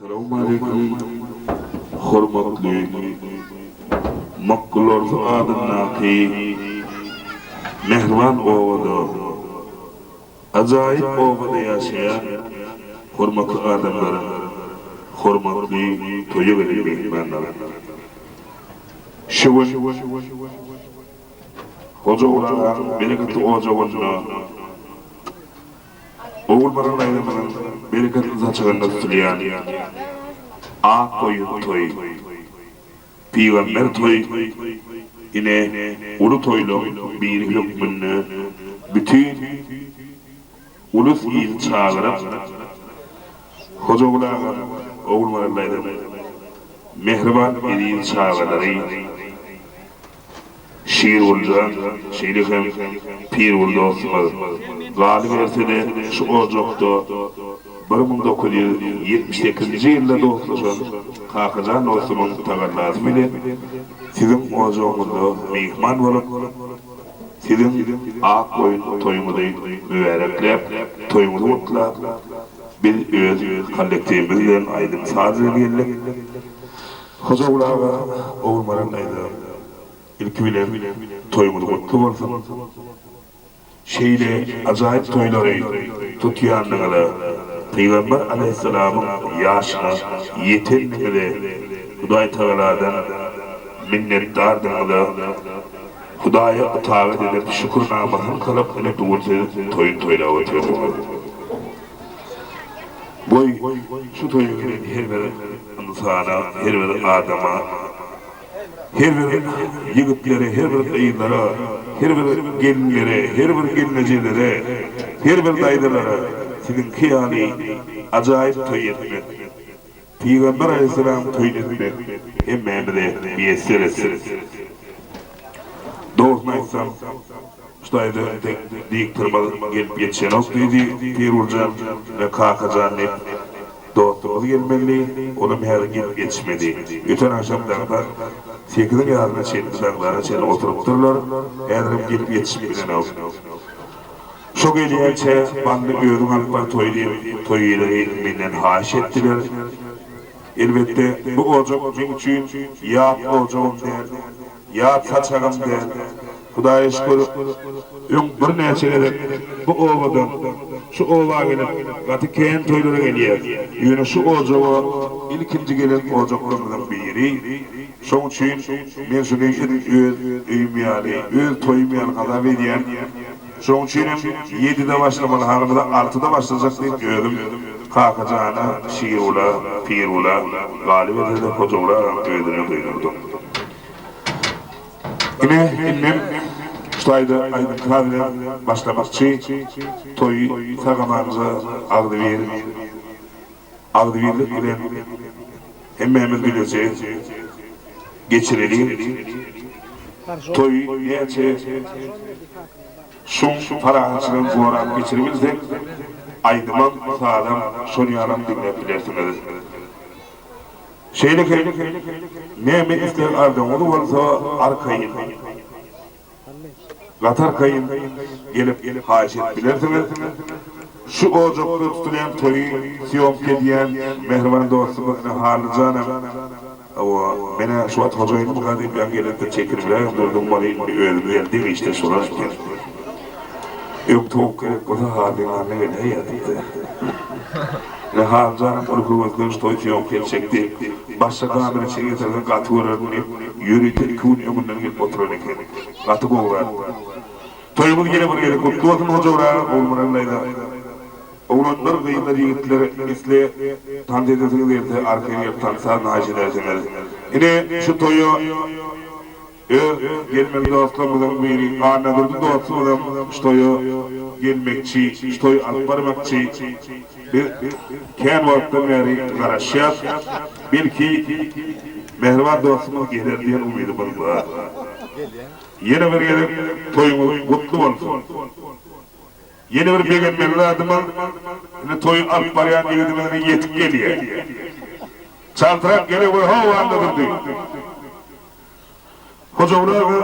Salowmaleýkim hormatly Makgulorzu adyndaky mähriban obada, ajaýyp obada ýaşaýan hormatly adamlar, hormatly toýa gelen myhmanlar. Şu gün Hojaguly aganyň bereketli ojagynda Ogulmaral daýzamyzyň bereketli saçagynda tutulýan ak goýun toýy, pygamber toýy ine uly toýlaň biri hökmünde bütin ulus-ili çagyryp, Hojaguly agam, Ogulmaral daýzam, mähriban eziz çagalary, Şirguljan, şeýle hem Pirgul dostumyz, galyberse-de şu ojakda 1978-nji ýylda dostlaşan Kakajan dostumyň tagallasy bilen siziň ojagyňyzda myhman bolup, siziň ak goýun toýuňyzy mübärekläp, toýuňyzy gutlap, biz öz kollektiwimiz bilen aýdym-saz bilen geldik. Hojaguly aga, Ogulmaral daýza, ilki bilen toýuňyz gutly bolsun! Şeýle ajaýyp toýlary tutýanyňyza, Pygamber alaýhyssalamyň ýaşyna ýetendigiňize Hudaý Tagaladan minnetdardygyňyza Hudaýa ytagat edip şükürnamasyny kylyp ine bu gün siz toýuny toýlap otyrsyňyz. Goý, şu toýa gelen her bir ynsana, her bir adama, her bir ýigitlere, her bir gyzlara, her bir gelinlere, her bir gelnejelere, her bir daýzalara siziňki ýaly ajaýyp toý etmek, Pygamber aleýhissalamyň toýuny etmek hemmämize miýesser etsin. Dogrusyny aýtsam, şu taýda entek diktorymyz gelip ýetişenok diýdi Pirguljan we Kakajan diýip dostumyz gelmeli, olam häzir gelip ýetişmedi. Öten agşam daňdan sekiziň ýaryna çenli daňdana çenli oturypdyrlar, häzirem gelip ýetişip bilenok. Şo gelýänçä Bally özüň alyp bar toýy diýip, toý eýeleri menden haýyş etdiler. Elbetde, bu ojak meň üçin ýat ojagam däl, ýat saçagam däl. Hudaýa şükür, öň birnäçe gezek bu obadan şu oba gelip, gaty kän toýlara gelýäs. Ýöne şu ojaga ilkinji gelen ojaklarymyzyň biri. Şoň üçin men şuny edil öz öýüm ýaly, öz toýum ýaly hasap edýän. Şoň üçinem ýedide başlamaly halymyza altyda başlajak diýip özüm Kakajana, Şirgula, Pirgula, galyberse-de Hojagula agaň özüne duýdurdym. Ine, indem şu taýda aýdym-saz bilen başlamakçy, toýy sag-amanja agzybir, agzybirlik bilen hemmämiz bileje geçireliň. Toýy näçe şuň parahatçylygyny gorap geçiribilsek, aýdymam, sazam şol ýalam diňläp bilersiňiz. Şeýle hem näme isleg-arzuwyňyz bolsa arkaýyn. Gaty arkaýyn gelip haýyş edip bilersiňiz. Şu ojakda tutulýan toýy sýomka edýän mähriban dostumyz ine Hallyjanam, hawa, men-ä şu wagt hojaýynymyka diýip ýaňy gelende çekinibrägem durdum weli indi özümiz geldik işde şolar eken. Öň towuk gerek bolsa Hallyň ýanyna geläýýärdik-dä. Ine Hallyjanam uly höwes bilen şu toýy sýomka etjekdi. Başga kameraçy getirseň gaty görerin diýip, ýörite iki gün öňünden gelip oturan eken. Gaty gowy zat. Toýuňyz ýene bir gezek gutly bolsun Hojagül aga, Ogulmaral daýza. Oglanlar, gyzlar, ýigitler isle tans edesiňiz gelse arkaýyn gelip tansa naýyş edersiňiz. Ine şu toýa Öz gelmeli dostlarymyzyň biri Annadurdy dostumyzam şu toýa gelmekçi, şu toýy alyp barmakçy. Biz kän wagtdan bäri garaşýas. Belki, mähriban dostumyz geler diýen umydymyz bar. Ýene bir gezek toýuňyz gutly bolsun! Ýene bir begenmeli zadymyz, indi toýy alyp barýan ýigidimiz ine ýetip gelýär. Çaltrak gele goý how Annadurdy! Hojaguly aga,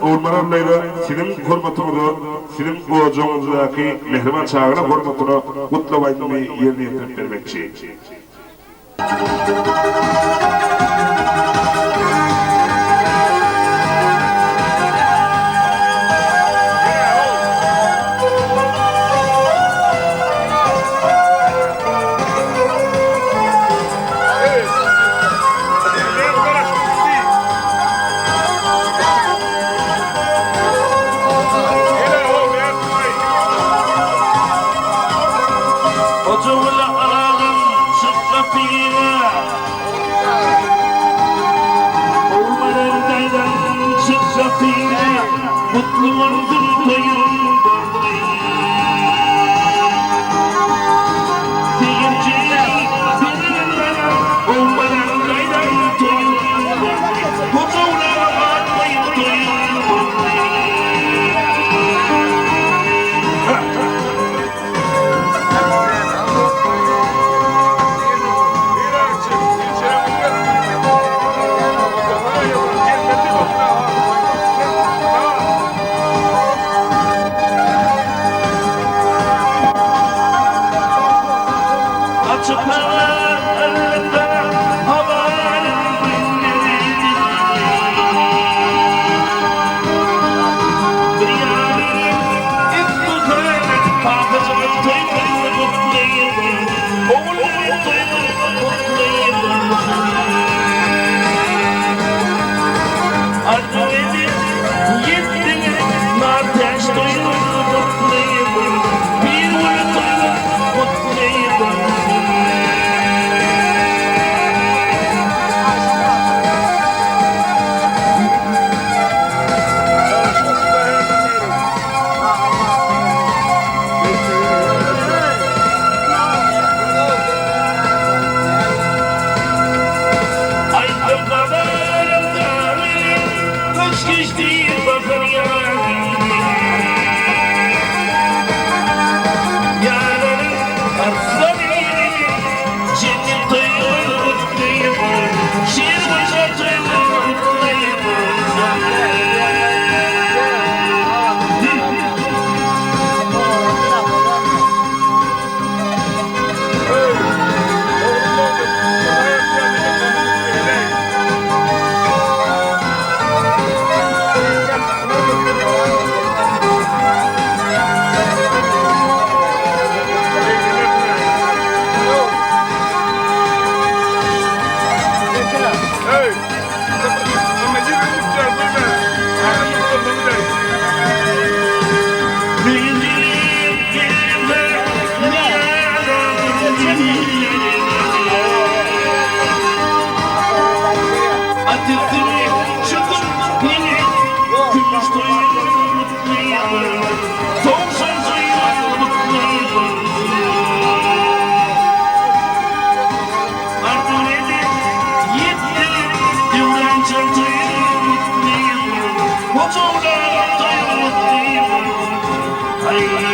Ogulmaral daýza siziň hormatyňyza, siziň ojagyňyzdaky mähriban çagalar hormatyna gutlag aýdymy ýerine ýetirip bermekçi. Hojaguly agam çyk gapyňa. Ogulmaral daýzam çyk gapyňa. Gutly bolsun toýuň boldy. Seýilji Seýilmaral Ogulmaral daýzam toýuň boldy. Hojaguly agam atlaýyn toýuň boldy. Açyk howada howanyň günleri Bir ýany Kakajygyň toý gutly Ogullyň toý gutly bolsun. Arzuw edip ýetdiňiz Nartäç toý gutly bolsun. Pirguly toý gutly bolsun. Aýtdym gabarym dagy, Gyş geçdi, bahar ýagdy. Ýaraly arslany, Jennet toýuň gutly bolsun, Şir goja toýuň gutly bolsun. Arzuw edip ýetdi döwran çarhy gutly Hojagularyň toýy gutly bolsun.